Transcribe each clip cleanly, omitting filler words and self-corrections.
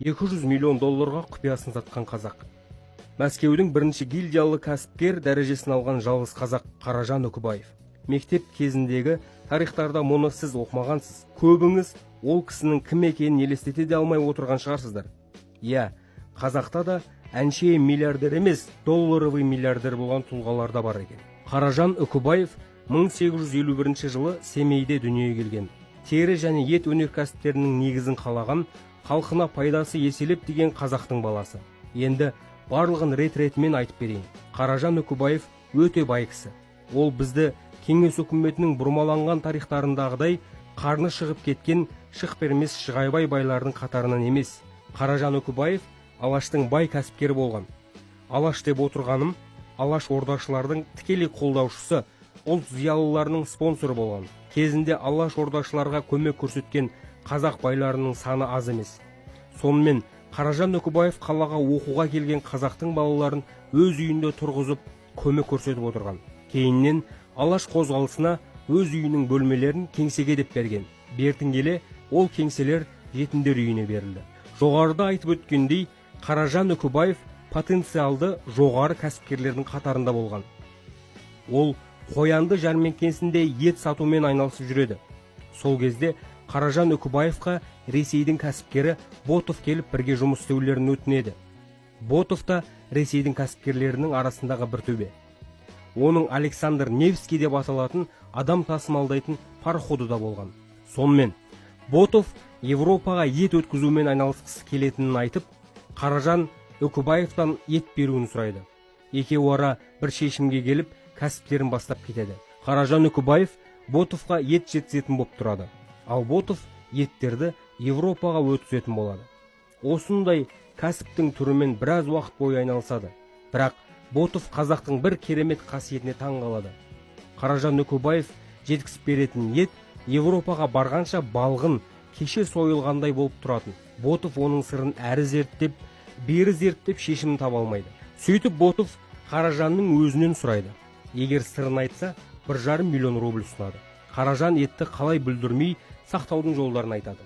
200 миллион долларға құпиясын сатқан қазақ. Мәскеудің бірінші гильдиялы кәсіпкер дәрежесін алған жалғыз қазақ Қаражан Үкібаев. Мектеп кезіндегі тарихтарда мұны сіз оқымағансыз. Көбіңіз ол кісінің кім екенін елестете де алмай отырған шығарсыздар. Иә, қазақта да әншейін миллиардер емес, долларовый миллиардер болған тұлғалар да бар екен. Қаражан Үкібаев 1851 жылы Семейде дүниеге келген. Тері және ет өнеркәсіптерінің негізін қалаған, халқына пайдасы еселеп деген қазақтың баласы. Енді барлығын рет ретімен айтып берейін. Қаражан Үкібаев өте бай кісі. Ол бізді Кеңес үкіметінің бұрмаланған тарихтарындағыдай қарны шығып кеткен шық бермес шығайбай байлардың қатарынан емес. Қаражан Үкібаев Алаштың бай кәсіпкері болған. Алаш деп отырғаным, Алаш ордашылардың тікелей қолдаушысы, ұлт зиялыларының спонсоры болған. Кезінде Алаш ордашыларға көмек көрсеткен қазақ байларының саны аз емес. Сонымен, Қаражан Үкібаев қалаға оқуға келген қазақтың балаларын өз үйінде тұрғызып, көмек көрсетіп отырған. Кейіннен Алаш қозғалысына өз үйінің бөлмелерін кеңсеге деп берген. Бертін келе ол кеңселер жетімдер үйіне берілді. Жоғарыда айтып өткендей, Қаражан Үкібаев потенциалды жоғары кәсіпкерлердің қатарында болған. Ол Қоянды жәрмеңкесінде ет сатумен айналысып жүреді. Сол кезде Қаражан Үкібаевқа Ресейдің кәсіпкері Ботов келіп, бірге жұмыс істеулерін өтінеді. Ботов та Ресейдің кәсіпкерлерінің арасындағы бір төбе. Оның Александр Невский деп аталатын адам тасымалдайтын пароходы да болған. Сонымен, Ботов Европаға ет өткізумен айналысқысы келетінін айтып, Қаражан Үкібаевтан ет беруін сұрайды. Екеуі ара бір шешімге келіп, кәсіптерін бастап кетеді. Қаражан Үкібаев Ботовқа ет жеткізетін болып тұрады, ал Ботов еттерді Европаға өткізетін болады. Осындай кәсіптің түрімен біраз уақыт бойы айналысады. Бірақ Ботов қазақтың бір керемет қасиетіне таң қалады. Қаражан Үкібаев жеткізіп беретін ет Европаға барғанша балғын, кеше сойылғандай болып тұратын. Ботов оның сырын әрі зерттеп, бері зерттеп, шешімін таба алмайды. Сөйтіп, Ботов Қаражанның өзінен сұрайды. Егер сырын айтса, 1,5 миллион рубль ұсынады. Қаражан етті қалай бүлдірмей сақтаудың жолдарын айтады.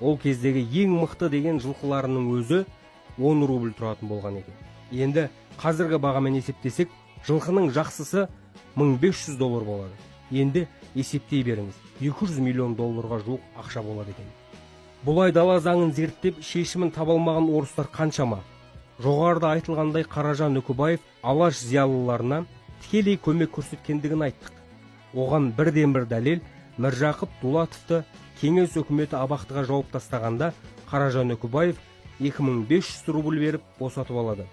Ол кездегі ең мықты деген жылқыларының өзі 10 рубль тұратын болған екен. Енді қазіргі бағамен есептесек, жылқының жақсысы 1500 доллар болады. Енді есептей беріңіз, 200 миллион долларға жуық ақша болады екен. Бұлай дала заңын зерттеп, шешімін таба алмаған орыстар қаншама? Жоғарыда айтылғандай, Қаражан Үкібаев Алаш зиялыларына тікелей көмек көрсеткендігін айттық. Оған бірден бір дәлел: Міржақып Дулатовты Кеңес үкіметі абақтыға жауып тастағанда, Қаражан Үкібаев 2500 рубль беріп босатып алады.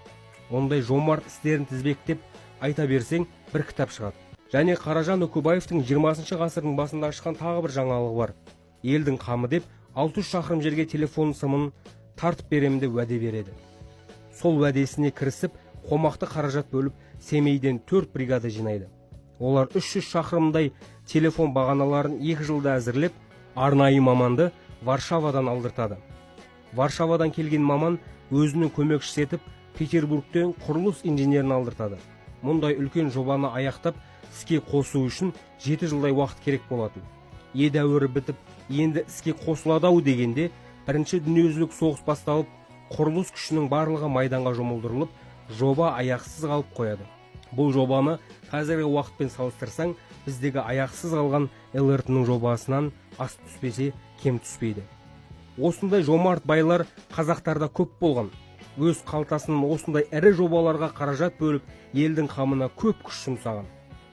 Ондай жомарт істерін тізбектеп айта берсең, бір кітап шығады. Және Қаражан Үкібаевтың 20 ғасырдың басында ашқан тағы бір жаңалығы бар. Елдің қамы деп 600 шақырым жерге телефон сымын тартып беремін деп уәде береді. Сол уәдесіне кірісіп, қомақты қаражат бөліп, Семейден төрт бригада жинайды. Олар 300 шақырымдай телефон бағаналарын 2 жылда әзірлеп, арнайы маманды Варшавадан алдыртады. Варшавадан келген маман өзінің көмекшісі етіп Петербургтен құрылыс инженерін алдыртады. Мұндай үлкен жобаны аяқтап, іске қосу үшін 7 жылдай уақыт керек болатын. Едәуірі бітіп, енді іске қосылады ау дегенде, Бірінші дүниежүзілік соғыс басталып, құрылыс күшінің барлығы майданға жұмылдырылып, жоба аяқсыз қалып қояды. Бұл жобаны қазіргі уақытпен салыстырсаң, біздегі аяқсыз қалған ЛРТ-ның жобасынан ас түспесе, кем түспейді. Осындай жомарт байлар қазақтарда көп болған. Өз қалтасынан осындай ірі жобаларға қаражат бөліп, елдің қамына көп күш жұмсаған.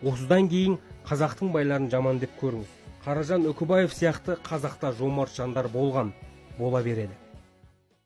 Осыдан кейін қазақтың байларын жаман деп көріңіз. Қаражан Үкібаев сияқты қазақта жомарт жандар болған, бола береді.